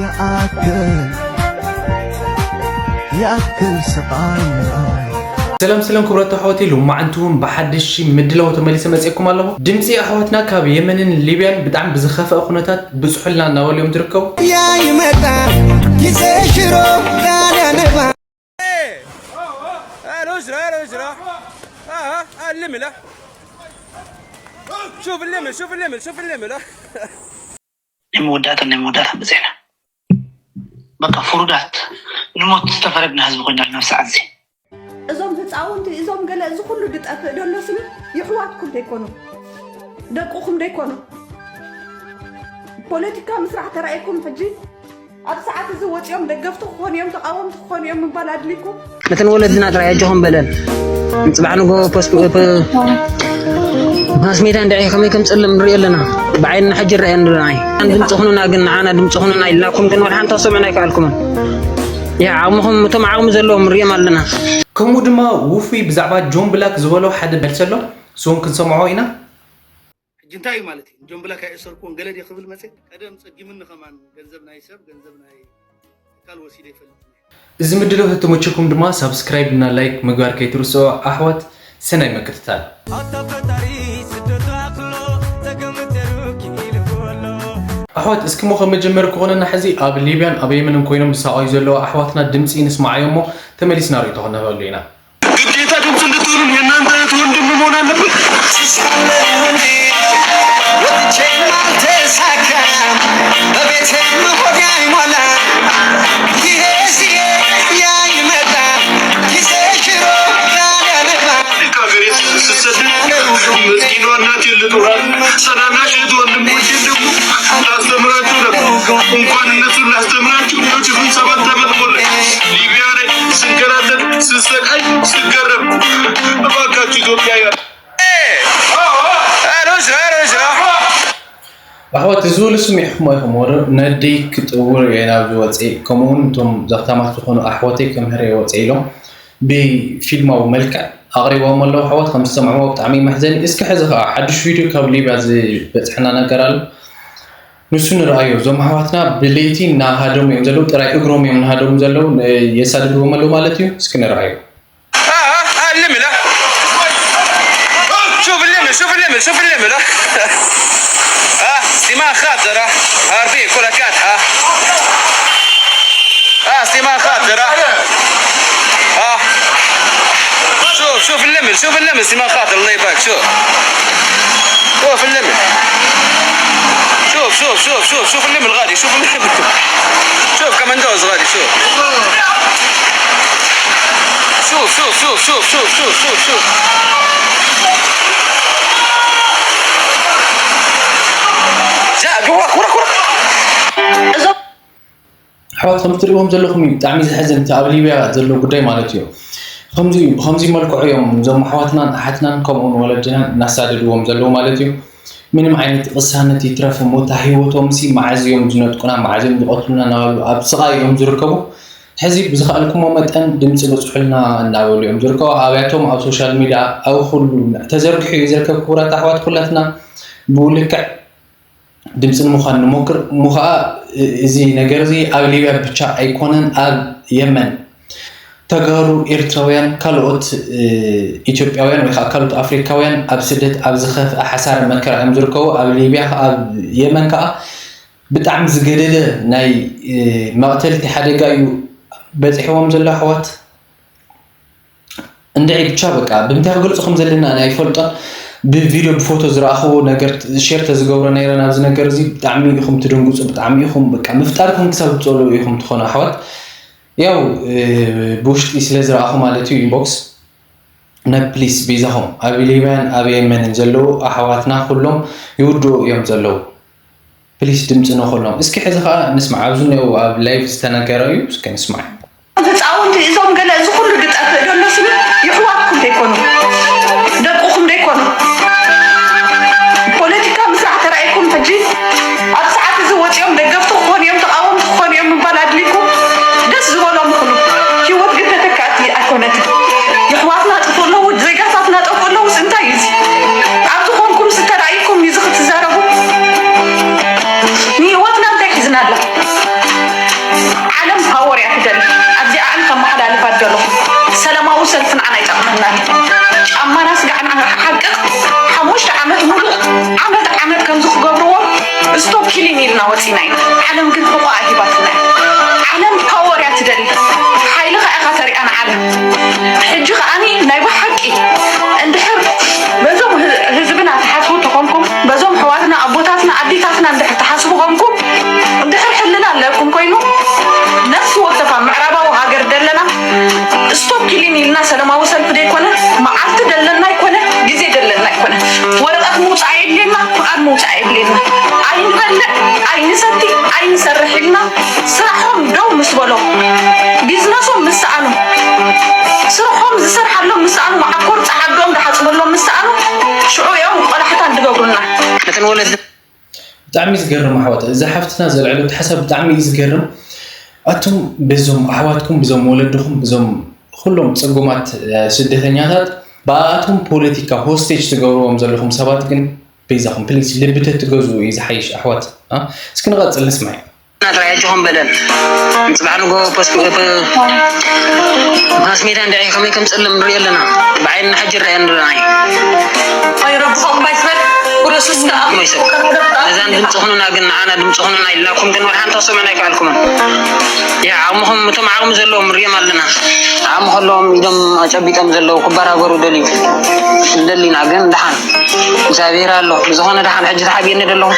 يأكل يأكل سقايا. ሰላም ሰላም ክቡራት ኣሕዋተይ፣ ሎማዓንቲ እውን ብሓድሽ ምድላው ተመሊሰ መፅእኩም ኣለኹ። ድምፂ ኣሕዋትና ካብ የመንን ሊብያን ብጣዕሚ ብዝኸፍአ ኩነታት ብፅሑልና እናበሉ እዮም ዝርከቡ። يا يمتا يسشرو لا لا نبا. انا اجرى انا اجرى اه اللمل شوف اللمل شوف اللمل شوف اللمل ናይ መወዳእታ ናይ መወዳእታ በፂሕና በቃ ፍሩዳት ንሞት ዝተፈረድና ህዝቢ ኮይና ኣለና ኣብ ሰዓት እዚ እዞም ህፃውንቲ እዞም ገለ እዚ ኩሉ ድጠፍእ ደሎ ስኒ ይሕዋትኩም ደይኮኑ ደቁኹም ደይኮኑ ፖለቲካ ምስራሕ ተራእይኩም ሕጂ ኣብ ሰዓት እዚ ወፂኦም ደገፍቲ ክኾኑ እዮም ተቃወምቲ ክኾኑ እዮም ምባል ኣድሊኩም ነተን ወለድና ጥራይ ኣጆኹም በለን። ጽባሕ ንጎ ፖስት ማስ ሜዳ እንድዒ ከመይ ከም ጸልም ንሪኦ ኣለና። ብዓይንና ሕጂ ንሪኦ ኣለና። ኣይ ድምፂ ኩኑና ግን ንዓና ድምፂ ኩኑና ኢልናኩም ግን ወላ ሓንቲ ክሰምዑና ኣይከኣልኩምን። ያ ዓቕምኹም እቶም ዓቕሚ ዘለዎም ንሪኦም ኣለና። ከምኡ ድማ ውፉይ ብዛዕባ ጆን ብላክ ዝበሎ ሓደ መልሲ ኣሎ። እሱ እውን ክንሰምዖ ኢና። ሕጂ እንታይ እዩ ማለት እዩ ንጆን ብላክ ኣይእሰርኩዎን ገለ ድየ ክብል መፅእ ቀደም ፀጊምኒ ከማን ገንዘብ ናይ ሰብ ገንዘብ ናይ ትካል ወሲደ ይፈልጥ እዚ ምድላው ተተመቸኩም ድማ ሳብስክራይብ እና ላይክ ምግባር ከይትርስኦ ኣሕዋት። ሰናይ ምክትታል። ኣታ ፈጣሪ ስደቱ ኣክሎ ተገምተሩ ኪኢሉ ኣሎ ኣሕዋት እስኪ ሞ ከመጀመር ክኾነና ሕዚ ኣብ ሊብያን ኣብ የመንን ኮይኖም ዝሳቐዩ ዘለዉ ኣሕዋትና ድምፂ ንስማዓዮ እሞ ተመሊስና ርእቶ ክነህበሉ ኢና። ግዴታ ድምፅ እንድትሆኑን የእናንተ እህት ወንድም መሆን አለብን። ከሀገሬ ስሰደድ ምስኪኗ እናቴን ልጦራት ሰናናሽ እህት ወንድሞቼን ደግሞ ላስተምራቸው ነበር። እንኳን እነሱን ላስተምራቸው ይኸው ድፍን ሰባት ዓመት ሞላኝ። ሊቢያ ላይ ስንከራተት ስሰቃይ ስገረም እባካችሁ ኢትዮጵያውያን ኣሕዋት እዚ ውሉ ስሚዕኹሞ ኢኹም ወረ ነደይ ክጥውር እየ ናብዚ ወፅእ ከምኡውን እቶም ዘኽታማት ዝኾኑ ኣሕዋተይ ክምህር እየ ወፅእ ኢሎም ብፊልማዊ መልክዕ ኣቕሪቦም ኣለዉ ኣሕዋት ከም ዝሰምዕዎ ብጣዕሚ መሕዘኒ እስኪ ሕዚ ከዓ ሓዱሽ ቪድዮ ካብ ሊብያ ዝበፅሐና ነገር ኣሎ ንሱ ንረኣዮ እዞም ኣሕዋትና ብለይቲ እናሃደሙ እዮም ዘለዉ ጥራይ እግሮም እዮም እናሃደሙ ዘለዉ የሳድድዎም ኣለዉ ማለት እዩ እስኪ ንረኣዮ اه اه اللمل اه شوف اللمل شوف اللمل شوف اللمل اه اه سليمان خاطر اه هاربين كلها كاتحة اه سليمان خاطر اه اه شوف شوف اللمل شوف اللمل سليمان خاطر الله يبارك شوف شوف اللمل شوف شوف شوف شوف شوف اللمل غادي شوف اللمل شوف كمندوز غادي شوف شوف شوف شوف شوف شوف شوف شوف شوف جاء قوة كرة كرة ኣሕዋት ከም ትሪእዎም ዘለኹም እዩ ብጣዕሚ ዘሕዝን እቲ ኣብ ሊብያ ዘሎ ጉዳይ ማለት እዩ ብከምዚ መልክዑ እዮም እዞም ኣሕዋትናን ኣሓትናን ከምኡውን ወለድናን እናሳደድዎም ዘለዉ ማለት እዩ ምንም ዓይነት ቅሳነት ይትረፍ እሞ እታ ህይወቶም ሲ መዓዝ እዮም ዝነጥቁና መዓዝ እዮም ዝቐትሉና እናበሉ ኣብ ስቓይ እዮም ዝርከቡ ሕዚ ብዝኸኣልኩሞ መጠን ድምፂ በፅሑልና እናበሉ እዮም ዝርከቡ ኣብያቶም ኣብ ሶሻል ሚድያ ኣብ ኩሉ ተዘርጊሑ እዩ ዝርከብ ክቡራት ኣሕዋት ኩላትና ብኡ ልክዕ ድምፂ ንምዃን ንሞክር እሞ ከዓ እዚ ነገር እዚ ኣብ ሊብያ ብቻ ኣይኮነን ኣብ የመን ተጋሩ ኤርትራውያን ካልኦት ኢትዮጵያውያን ወይ ከዓ ካልኦት ኣፍሪካውያን ኣብ ስደት ኣብ ዝኸፍአ ሓሳረ መከራ እዮም ዝርከቡ ኣብ ሊብያ ኣብ የመን ከዓ ብጣዕሚ ዝገደደ ናይ መቕተልቲ ሓደጋ እዩ በፂሕዎም ዘሎ ኣሕዋት እንድዒ ብቻ በቃ ብምንታይ ክገልፆ ከም ዘለና ናይ ፈልጦን ብቪድዮ ብፎቶ ዝረኣኽዎ ነገር ሼር ተዝገብሮ ነይረ ናብዚ ነገር እዚ ብጣዕሚ ኢኹም ትድንግፁ ብጣዕሚ ኢኹም በቃ ምፍጣርኩም ክሳብ ትፀልኡ ኢኹም ትኾኑ ኣሕዋት ያው ብውሽጢ ስለ ዝረኣኹ ማለት እዩ ኢንቦክስ ነብ ፕሊስ ቤዛኹም ኣብ ሊብያን ኣብ የመንን ዘለዉ ኣሕዋትና ኩሎም ይውድኡ እዮም ዘለዉ ፕሊስ ድምፂ ንኹሎም እስኪ ሕዚ ከዓ ንስማዕ ኣብዚ እኒኦ ኣብ ላይቭ ዝተነገረ እዩ እስኪ ንስማዕ ህፃውንቲ እዞም ገለ እዚ ኩሉ ድጠፍእ ደሎ ስኒ ይሕዋትኩም ደይኮኑ ደቁኹም ደይኮኑ ፖለቲካ ምስራሕ ተራእይኩም ሕጂ ኣብ ሰዓት እዚ ወፂኦም ደገፍቲ ክኾኑ እዮም ተቃወምቲ ክኾኑ እዮም ምባል ኣድሊኩም ደስ ዝበሎም ይኹኑ ሂወት ግን ተተካእቲ ኣይኮነትን የሕዋትና ጠፍኡ ኣለዉ ዜጋታትና ጠፍኡ ኣለዉ እንታይ እዩ እዚ ኣብዚ ኮንኩም ዝተራእይኩም እዚ ክትዛረቡ ንሂወትና እንታይ ሒዝና ኣላ ሰልፊ ንዓና ኣይጠቕመናን። ጫማና ስጋዕና ሓቅቕ ሓሙሽተ ዓመት ሙሉእ ዓመት ዓመት ከምዚ ክገብርዎ ስቶፕ ኪሊንግ ኢልና ወፂና ኢና። ዓለም ግን ሕቆኣ ሂባትና እያ። ዓለም ፓወር እያ ትደሊ። ሓይልኻ ኢኻ ተሪኣ ንዓለም። ሕጂ ከዓኒ ናይ ብሓቂ እንድሕር በዞም ህዝብና ትሓስቡ ተኾንኩም፣ በዞም ኣሕዋትና ኣቦታትና ኣዴታትና እንድሕር ትሓስቡ ኮንኩም፣ እንድሕር ሕልና ኣለኩም ኮይኑ፣ ነፍሲ ወከፍ ኣብ ምዕራባዊ ሃገር ደለና ስቶፕ ኪሊንግ ኢልና ሰላማዊ ሰልፊ ደይኮነ፣ መዓልቲ ደለና ኣይኮነ፣ ግዜ ደለና ኣይኮነ። ወረቐት ምውፃእ የድልየና፣ ፍቓድ ምውፃእ የድልየና። ኣይንበልዕ፣ ኣይንሰቲ፣ ኣይንሰርሕ ኢልና ስራሖም ደው ምስ በሎም፣ ቢዝነሶም ምስ ሰኣኑ፣ ስርሖም ዝሰርሓሎም ምስ ሰኣኑ፣ መዓኮር ፃዓዶም ዝሓፅበሎም ምስ ሰኣኑ፣ ሽዑ እዮም ቆላሕታ እንድገብሩና። ነተን ወለድ ብጣዕሚ ዝገርም ኣሕዋት፣ እዛ ሓፍትና ዘልዐለቶ ሓሳብ ብጣዕሚ እዩ ዝገርም። ኣቱም በዞም ኣሕዋትኩም፣ ብዞም ወለድኹም፣ ብዞም ኩሎም ጽጉማት ስደተኛታት ብኣኣቶም ፖለቲካ ሆስቴጅ ትገብርዎም ዘለኹም ሰባት ግን በይዛኹም ፕሊስ ልቢ ተትገዝኡ እዩ ዝሓይሽ ኣሕዋት። እስኪ ንቐጽል ንስማዕ። ናትራ ያችኹም በደል። ጽባሕ ንጎ ፖስት ማስ ሜዳ እንድዒ ከመይ ከም ጸልም ንሪኦ ኣለና። ብዓይንና ሕጂ ንሪኦ ኣለና። ኣይረብሖም ባይትበል ኩረሱስ ከኣ ነዛን ድምፂ ኩኑና ግን ንዓና ድምፂ ኩኑና ኢልናኩም ግን ወላ ሓንቲ ክሰምዑና ኣይከኣልኩምን። ያ ዓቕምኹም እቶም ዓቕሚ ዘለዎም ንሪኦም ኣለና። ዓቕሚ ከለዎም ኢዶም ኣጨቢጦም ዘለዉ ክበራበሩ ደልዩ ደሊና ግን ደሓን እግዚኣብሔር ኣሎ ብዝኾነ ደሓን ሕጂ ተሓቢእኒ ደለኹ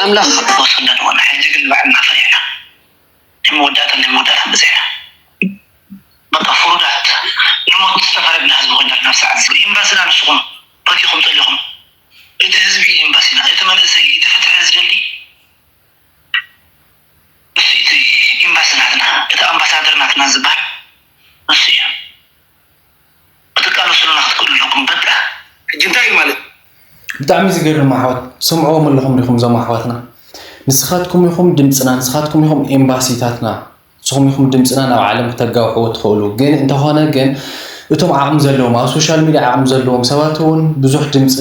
ኣምላኽ ወሰንደን ኾነ ሕጂ ግን ንባዕልና ፈሪሕና ናይ መወዳእታ ናይ መወዳእታ መፅእና በቃ ፍሩዳት ንሞት ዝተፈረድና ህዝቢ ኮይና ኣለና ሰዓት እዚ ኤምባስና ንስኹም ፈቲኹም ፀሊኹም እቲ ህዝቢ እዩ ኤምባሲና እቲ መንእሰይ እቲ ፍትሒ ዝደሊ እሱ እቲ ኤምባሲ ናትና እቲ ኣምባሳደር ናትና ዝበሃል እሱ እዩ ክትቃለሱልና ክትክእሉ ኣለኩም በቃ ሕጂ እንታይ እዩ ማለት ብጣዕሚ ዝገርም ኣሕዋት ትሰምዕዎም ኣለኹም ዲኹም እዞም ኣሕዋትና ንስኻትኩም ኢኹም ድምፅና ንስኻትኩም ኢኹም ኤምባሲታትና ንስኹም ኢኹም ድምፅና ናብ ዓለም ክተጋውሕዎ ትኽእሉ ግን እንተኾነ ግን እቶም ዓቕሚ ዘለዎም ኣብ ሶሻል ሚድያ ዓቕሚ ዘለዎም ሰባት እውን ብዙሕ ድምፂ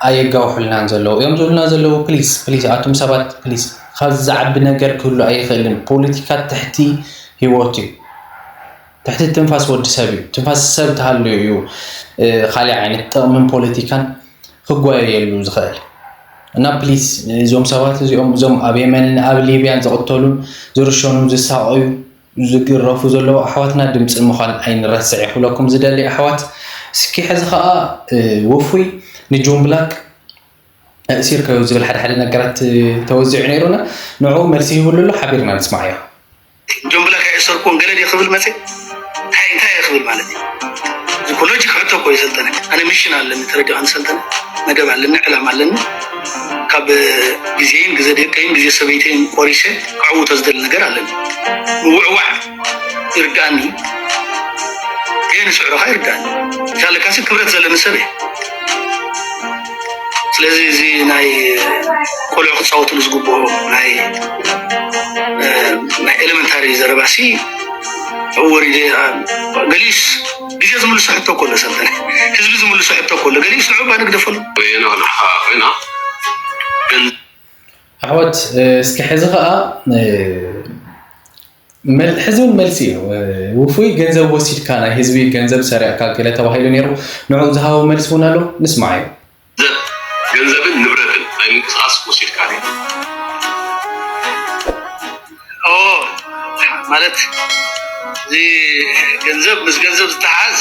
ኣየጋውሑልናን ዘለዉ እዮም ዝብሉና ዘለዉ ፕሊስ ፕሊስ ኣቱም ሰባት ፕሊስ ካብዚ ዝዓቢ ነገር ክህሉ ኣይኽእልን ፖለቲካ ትሕቲ ህይወት እዩ ትሕቲ ትንፋስ ወዲ ሰብ እዩ ትንፋስ ሰብ ተሃልዩ እዩ ካሊእ ዓይነት ጥቕምን ፖለቲካን ክጓየየሉ ዝኽእል እና ፕሊስ እዞም ሰባት እዚኦም እዞም ኣብ የመንን ኣብ ሊብያን ዝቕተሉን ዝርሸኑን ዝሳቐዩ ዝግረፉ ዘለዉ ኣሕዋትና ድምፂ ምዃን ኣይንረስዕ ክብለኩም ዝደሊ ኣሕዋት እስኪ ሕዚ ከዓ ውፉይ ንጆን ብላክ እእሲርከዮ ዝብል ሓደ ሓደ ነገራት ተወዚዑ ነይሩና ንዕኡ መልሲ ሂብሉ ኣሎ ሓቢርና ንስማዓዮ ጆን ብላክ ኣይእሰርኩዎን ገለ ድየ ክብል መፀ እንታይ እንታይ ክብል ማለት እዩ እዚ እኮ ሎጂክ ሕቶ እኮ ይሰልጠነ ኣነ ሚሽን ኣለኒ ተረዲኻ ንሰልጠነ መደብ ኣለኒ ዕላማ ኣለኒ ካብ ግዜን ግዜ ደቀይን ግዜ ሰበይተይን ቆሪሰ ክዕውቶ ዝደሊ ነገር ኣለኒ ምውዕዋዕ ይርዳእኒ ገይን ስዕሮኻ ይርዳእኒ ሻለካሲ ክብረት ዘለኒ ሰብ እየ ስለዚ እዚ ናይ ቆልዑ ክፃወትሉ ዝግብኦ ናይ ናይ ኤለመንታሪ ዘረባሲ ወሪደ ገሊኡስ ግዜ ዝምልሶ ሕቶ ኮሎ ሰልጠነ ህዝቢ ዝምልሶ ሕቶ ኮሎ ገሊኡስ ንዑ ባንግደፈሉ ኮይና ኮይና ኣሕዋት እስኪ ሕዚ ከዓ ሕዚ እውን መልሲ እዩ ውፉይ ገንዘብ ወሲድካ ናይ ህዝቢ ገንዘብ ሰሪቕካ ገለ ተባሂሉ ነይሩ ንዕኡ ዝሃቦ መልሲ እውን ኣሎ ንስማዓዮ ገንዘብን ንብረትን ናይ ምንቅስቃስ ወሲድካ ዲኻ? ማለት እዚ ገንዘብ ምስ ገንዘብ ዝተሓዝ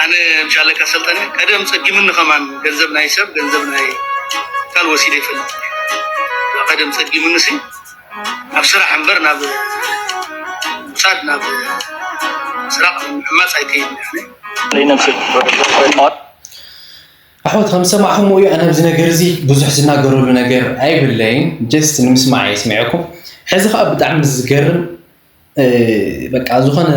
ኣነ ምሻለካ ሰልጠነ ቀደም ፀጊምኒ ከማን ገንዘብ ናይ ሰብ ገንዘብ ናይ ካል ወሲደ ይፈልጥ ቀደም ፀጊምኒ ሲ ኣብ ስራሕ እምበር ናብ ምውሳድ ናብ ስራቕ ምሕማፅ ኣይከይድን እየ። ኣሕዋት ከም ዝሰማዕኹምዎ እዩ ኣነ ኣብዚ ነገር እዚ ብዙሕ ዝናገረሉ ነገር ኣይብለይን just ንምስማዕ እየ ስሚዐኩም ሕዚ ከዓ ብጣዕሚ ዝገርም በቃ ዝኾነ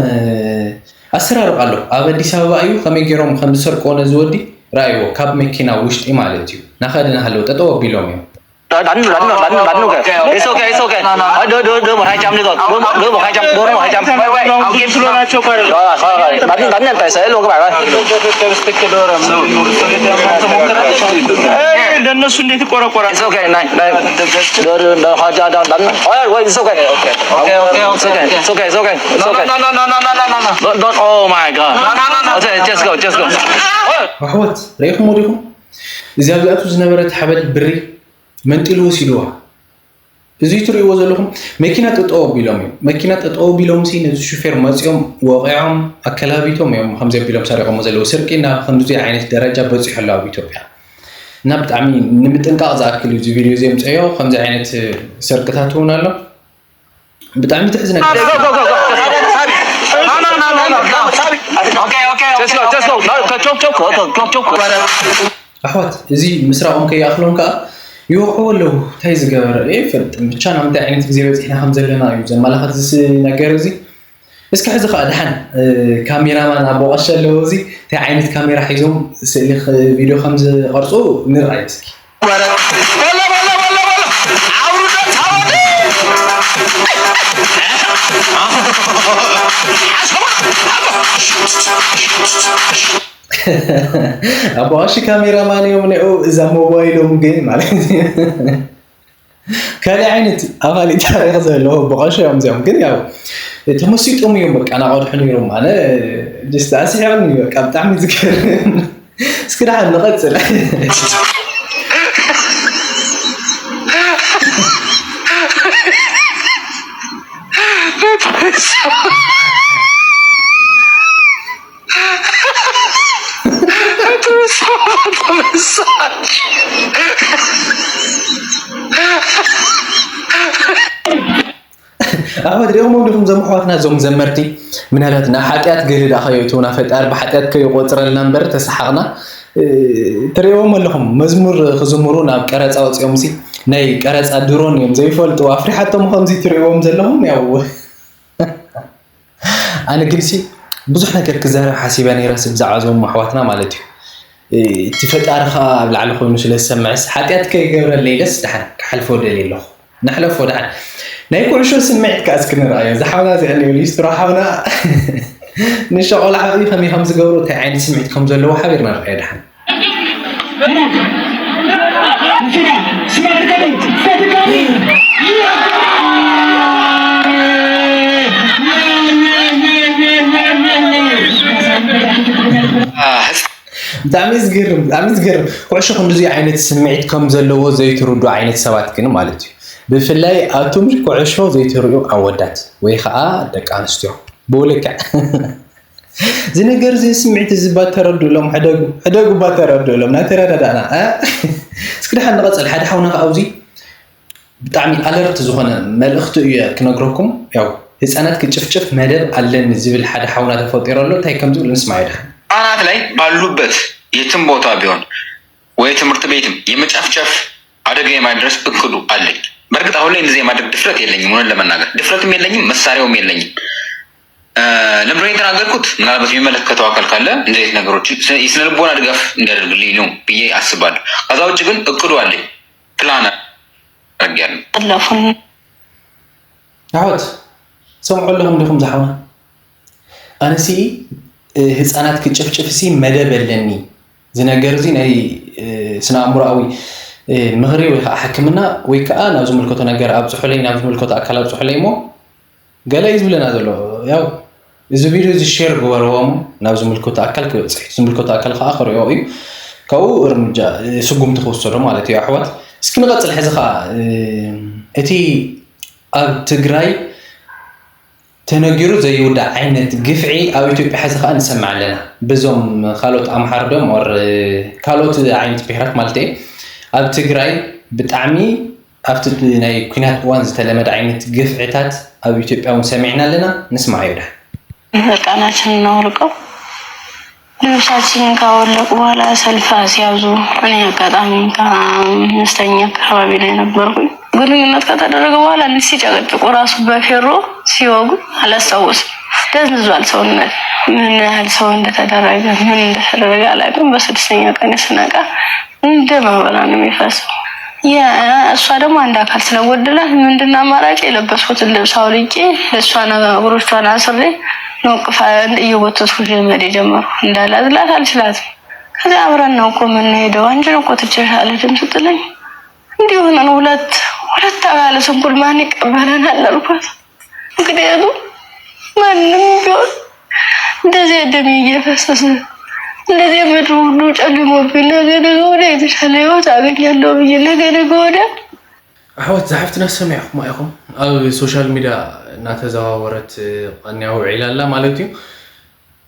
ኣሰራርቃ ኣሎ ኣብ ኣዲስ ኣበባ እዩ ከመይ ገይሮም ከም ዝሰርቅዎ ነዚ ወዲ ረኣይዎ ካብ መኪና ውሽጢ ማለት እዩ ናኸደ ናሃለዉ ጠጠው ኣቢሎም እዮም Đắn đắn đắn đắn ok. It's okay, it's okay. Đỡ đỡ đỡ một hai trăm đi rồi. Đỡ đỡ một hai trăm, đỡ một hai trăm. Wait, wait. I'll give you. Slow ናቸው ካለ Rồi rồi rồi rồi. Đắn đắn nhận tài xế luôn các bạn ơi. ለእነሱ እንዴት ይቆረቆራል? It's okay. Này, đây. Đỡ đỡ đỡ hai trăm đắn. Ôi ôi, it's okay. Okay, okay, okay, okay. It's okay, it's okay, it's okay. It's No, no, okay. No, no, no, no, no, no, no, no. Don't, don't, oh my god. No, no, no, no. That's it, just go, just go. ኣሕዋት፣ ርኢኹሞ ዲኹም? እዚ ኣብዚኣቱ ዝነበረ እቲ ሓበል ብሪ መንጢሉ ወሲድዋ። እዚ ትርእይዎ ዘለኹም መኪና ጠጠው ኣቢሎም እዮም። መኪና ጠጠው ኣቢሎም ሲ ነዚ ሹፌር መፂኦም ወቂዖም ኣከላቢቶም እዮም ከምዚ ኣቢሎም ሰሪቖሞ ዘለዉ። ስርቂ ናብ ከምዚ ዓይነት ደረጃ በፂሑ ኣሎ ኣብ ኢትዮጵያ። እና ብጣዕሚ ንምጥንቃቕ ዝኣክል እዩ እዚ ቪድዮ እዚ የምፀዮ። ከምዚ ዓይነት ስርቅታት እውን ኣሎ። ብጣዕሚ ትሕዝነካ። Go, go, go, go. No, no, no, no, no, no. Okay, okay, okay. Just go, just go. No, go, go, go, go, go, go. ኣሕዋት፣ እዚ ምስራቆም ከይኣኽሎም ከዓ ይወቕዕዎ ኣለዉ። እንታይ ዝገበረ ኣይፈልጥን። ብቻ ናብ እንታይ ዓይነት ግዜ በፂሕና ከም ዘለና እዩ ዘመላኸት እዚ ነገር እዚ። እስኪ ሕዚ ከዓ ደሓን ካሜራማን ኣቦ ቀሺ ኣለዎ። እዚ እንታይ ዓይነት ካሜራ ሒዞም ስእሊ ቪድዮ ከም ዝቐርፁ ንርኣይ እስኪ። Wala, wala, wala, wala. Auru da tawadi. ኣቦ ቀሺ ካሜራማን እዮም። ንኡ እዛ ሞባይሎም ግን ማለት ካልእ ዓይነት ኣብ ካልእ ታሪኽ ዘለዎ ኣቦ ቀሺ እዮም እዚኦም። ግን ያው ተመሲጦም እዮም በቃ ናቐድሑ ነይሮም። ኣነ just ኣስሒቕኒ በቃ ብጣዕሚ ዝገርም። እስኪ ደሓን ንቐፅል። ኣሕዋት ሪእኹሞም ዲኹም ዞም ኣሕዋትና ዞም ዘመርቲ? ምናልባት ናብ ሓጢኣት ገለ ደኣ ከየእትውና ፈጣሪ ብሓጢኣት ከይቆፅረልና እምበር ተሰሓቕና። ትሪእዎም ኣለኹም መዝሙር ክዝምሩ ናብ ቀረፃ ወፂኦም ሲ ናይ ቀረፃ ድሮን እዮም ዘይፈልጡ ኣፍሪሓቶም ከምዚ ትሪእዎም ዘለኹም ያው ኣነ ግንሲ ብዙሕ ነገር ክዛረብ ሓሲበ ነይረ ብዛዕባ ዞም ኣሕዋትና ማለት እዩ። እቲ ፈጣሪ ከዓ ኣብ ላዕሊ ኮይኑ ስለ ዝሰምዕስ ሓጢኣት ከይገብረለ ኢለስ ደሓን ክሓልፎ ደልየ ኣለኹ። ንሕለፎ ደሓን ናይ ኩዕሾ ስምዒት ከዓ እስኪ ንርኣዮ። እዛ ሓውና እዚኣ ሊስትሮ ሓውና ንሸቆላ ዓብዩ ከመይ ከም ዝገብሩ እንታይ ዓይነት ስምዒት ከም ዘለዎ ሓቢርና ንርኣዮ ደሓን። ብጣዕሚ ዝገርም ብጣዕሚ ዝገርም ኩዕሾ ክንድዚ ዓይነት ስምዒት ከም ዘለዎ ዘይትርዱ ዓይነት ሰባት ግን ማለት እዩ። ብፍላይ ኣቱም ኩዕሾ ዘይትርእዩ ኣወዳት ወይ ከዓ ደቂ ኣንስትዮ ብውልክዕ እዚ ነገር እዚ ስምዒት እዚ ባተረድእሎም ሕደጉ ሕደጉ ባተረድእሎም ናተረዳዳእና እስኪ ደሓን ንቐፅል ሓደ ሓውና ከዓ ኣብዚ ብጣዕሚ ኣለርት ዝኾነ መልእኽቲ እዩ ክነግረኩም። ያው ህፃናት ክጭፍጭፍ መደብ ኣለኒ ዝብል ሓደ ሓውና ተፈጢሩ ኣሎ። እንታይ ከም ዝብል ንስማዕ ይድሓን። ህጻናት ላይ ባሉበት የትም ቦታ ቢሆን ወይ ትምህርት ቤትም የመጨፍጨፍ አደጋ የማድረስ እቅዱ አለኝ። በእርግጥ አሁን ላይ እንደዚህ የማድረግ ድፍረት የለኝም። እውነት ለመናገር ድፍረትም የለኝም፣ መሳሪያውም የለኝም። ለምንድነው የተናገርኩት? ምናልባት የሚመለከተው አካል ካለ እንደዚህ አይነት ነገሮችን የስነ ልቦና ድጋፍ እንዲያደርግልኝ ነው ብዬ አስባለሁ። ከዛ ውጭ ግን እቅዱ አለኝ፣ ፕላን አድርጌያለሁ። ኣለኹን። ኣሕዋት ሰምዑ ኣለኹም ዲኹም ዝሓውና ኣነሲ ህፃናት ክጭፍጭፍ ሲ መደብ ኣለኒ ዝነገር እዚ ናይ ስነ ኣእምሮኣዊ ምኽሪ ወይ ከዓ ሕክምና ወይ ከዓ ናብ ዝምልከቶ ነገር ኣብፅሑለይ ናብ ዝምልከቶ ኣካል ኣብፅሑለይ እሞ ገለ እዩ ዝብለና ዘሎ። ያው እዚ ቪድዮ እዚ ሼር ግበርዎም ናብ ዝምልከቶ ኣካል ክበፅሕ ዝምልከቶ ኣካል ከዓ ክሪኦ እዩ ካብኡ እርምጃ ስጉምቲ ክወሰዶ ማለት እዩ ኣሕዋት። እስኪ ንቐፅል ሕዚ ከዓ እቲ ኣብ ትግራይ ተነጊሩ ዘይውዳእ ዓይነት ግፍዒ ኣብ ኢትዮጵያ ሕዚ ከዓ ንሰምዕ ኣለና። በዞም ካልኦት ኣምሓሩ ዶ ኦር ካልኦት ዓይነት ብሄራት ማለት እየ ኣብ ትግራይ ብጣዕሚ ኣብቲ ናይ ኲናት እዋን ዝተለመደ ዓይነት ግፍዕታት ኣብ ኢትዮጵያ እውን ሰሚዕና ኣለና። ንስማዕ ይብዳ። እርቃናችንን አውልቀው ልብሳችንን ካወለቁ በኋላ ሰልፍ አስያዙ። እኔ አጋጣሚ ከአምስተኛ አካባቢ ላይ ነበርኩኝ። ግንኙነት ከተደረገ በኋላ እንዲህ ሲጨቀጭቁ ራሱ በፌሮ ሲወጉ አላስታውስም። ደንዝዟል ሰውነት። ምን ያህል ሰው እንደተደረገ ምን እንደተደረገ አላውቅም። በስድስተኛ ቀን ስነቃ እንደ ማበላ ነው የሚፈሰው። እሷ ደግሞ አንድ አካል ስለጎደላት ምንድን አማራጭ የለበስኩትን ልብስ አውልቄ ለእሷ እግሮቿን አስሬ ነቅፋ እየጎተትኩ መሄድ ጀመርኩ። እንዳላዝላት አልችላትም። ከዚያ አብረን ነው እኮ የምንሄደው፣ አንቺን እኮ ትቼሽ አልሄድም ስትለኝ እንዲህ ሆነን ሁለት ሁለት አካለ ስንኩል ማን ይቀበለናል አልኳት። ምክንያቱም ማንም ቢሆን እንደዚህ ደም እየፈሰሰ እንደዚህ ምድር ሁሉ ጨልሞብኝ ነገ ነገ ወደ የተሻለ ህይወት አገኛለሁ ብዬ ነገ ነገ ወደ ኣሕዋት ዝሓፍትና ሰሚዕኹም ኢኹም ኣብ ሶሻል ሚድያ እናተዘዋወረት ቀንያ ውዒላ ኣላ ማለት እዩ።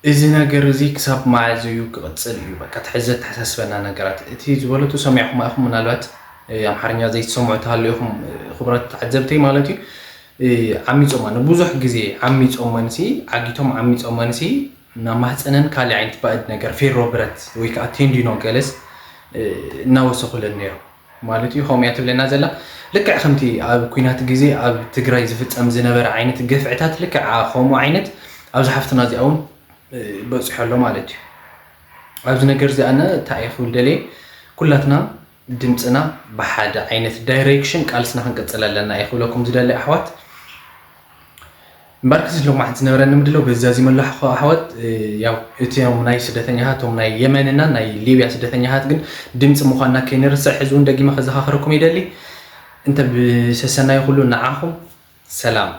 እዚ ነገር እዚ ክሳብ መዓዝ እዩ ክቕፅል እዩ? በቃ ትሕዘ ተሓሳስበና ነገራት እቲ ዝበለቱ ሰሚዕኹም ኢኹም። ምናልባት ኣምሓርኛ ዘይትሰምዑ ተሃሉ ኢኹም ክቡራት ተዓዘብተይ ማለት እዩ። ዓሚፆማ ንብዙሕ ግዜ ዓሚፆመንሲ ዓጊቶም ዓሚፆመንሲ እናማህፀነን ካልእ ዓይነት ባእድ ነገር ፌሮ ብረት ወይ ከዓ ቴንዲኖ ገለስ እናወሰኹለን ነይሮም ማለት እዩ። ከምኡ እያ ትብለና ዘላ። ልክዕ ከምቲ ኣብ ኲናት ግዜ ኣብ ትግራይ ዝፍፀም ዝነበረ ዓይነት ግፍዕታት ልክዕ ከምኡ ዓይነት ኣብዚ ሓፍትና እዚኣ እውን በፂሑ ኣሎ ማለት እዩ። ኣብዚ ነገር እዚ ኣነ እንታይ እየ ክብል ደልየ ኩላትና ድምፅና ብሓደ ዓይነት ዳይሬክሽን ቃልስና ክንቅፅል ኣለና እየ ክብለኩም ዝደሊ ኣሕዋት። እምበኣር ክዚ ሎማዓንቲ ዝነበረኒ ምድላው በዚ ዛዚመ ኣለኹ ኣሕዋት። ያው እቲኦም ናይ ስደተኛታት እቶም ናይ የመንና ናይ ሊብያ ስደተኛታት ግን ድምፂ ምዃንና ከይንርስዕ ሕዚ እውን ደጊመ ከዘኻኽረኩም ይደሊ። እንተ ብሰሰናይ ኩሉ ንዓኹም ሰላም።